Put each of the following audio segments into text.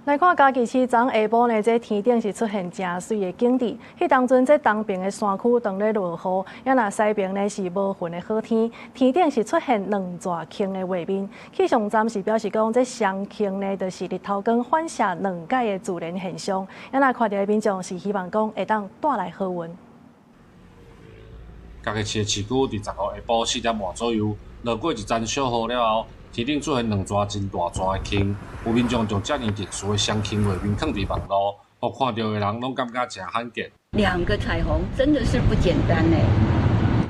來看嘉義市昨下晡呢，這天頂是出現誠媠的景致。彼當陣，這東爿的山區當咧落雨，也若西爿呢是無雲的好天，天頂是出現兩逝星的畫面。氣象站是表示講，這雙星呢，就是日頭光反射兩擺的自然現象。也若看著的民眾是希望講會當帶來好運。嘉義市的市區佇15下晡4點外左右，落過一陣小雨了後，天頂出現兩逝真大逝的星，有民眾將遮爾特殊的雙星畫面囥佇網路，予看著的人攏感覺誠罕見。兩個彩虹真的是不簡單呢，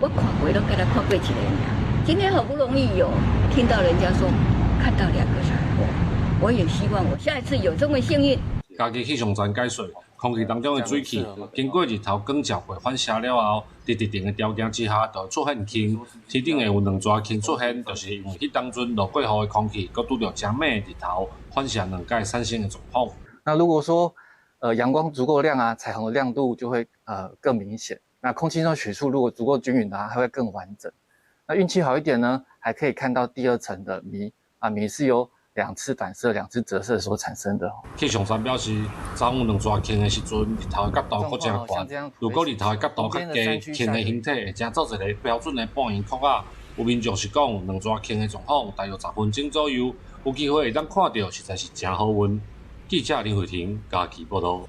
我看過攏敢若看過一個爾，今天好不容易有聽到人家說看到兩個彩虹，我也希望我下一次有這麼幸運。嘉義氣象站解說，空氣當中的水汽經過日頭光照過反射了後，佇特定的條件之下，就會出現星。天頂會有兩逝星出現，就是因為彼當陣落過雨的空氣，閣拄著誠猛的日頭，反射兩擺產生的狀況。那如果說，陽光足夠亮啊，彩虹的亮度就會更明顯。那空氣中水柱如果足夠均勻的話，它會更完整。那運氣好一點呢，還可以看到第二層的謎啊，謎是由兩次反射、兩次折射所產生的。氣象站表示，昨有兩逝星的時陣，日頭的角度閣誠懸。如果日頭的角度較低，星的形體會成做一个標準的半圓殼仔。有民眾是講，兩逝星的狀況大約10分鐘左右，有機會會當看著，實在是誠好運。記者林慧婷嘉義報導。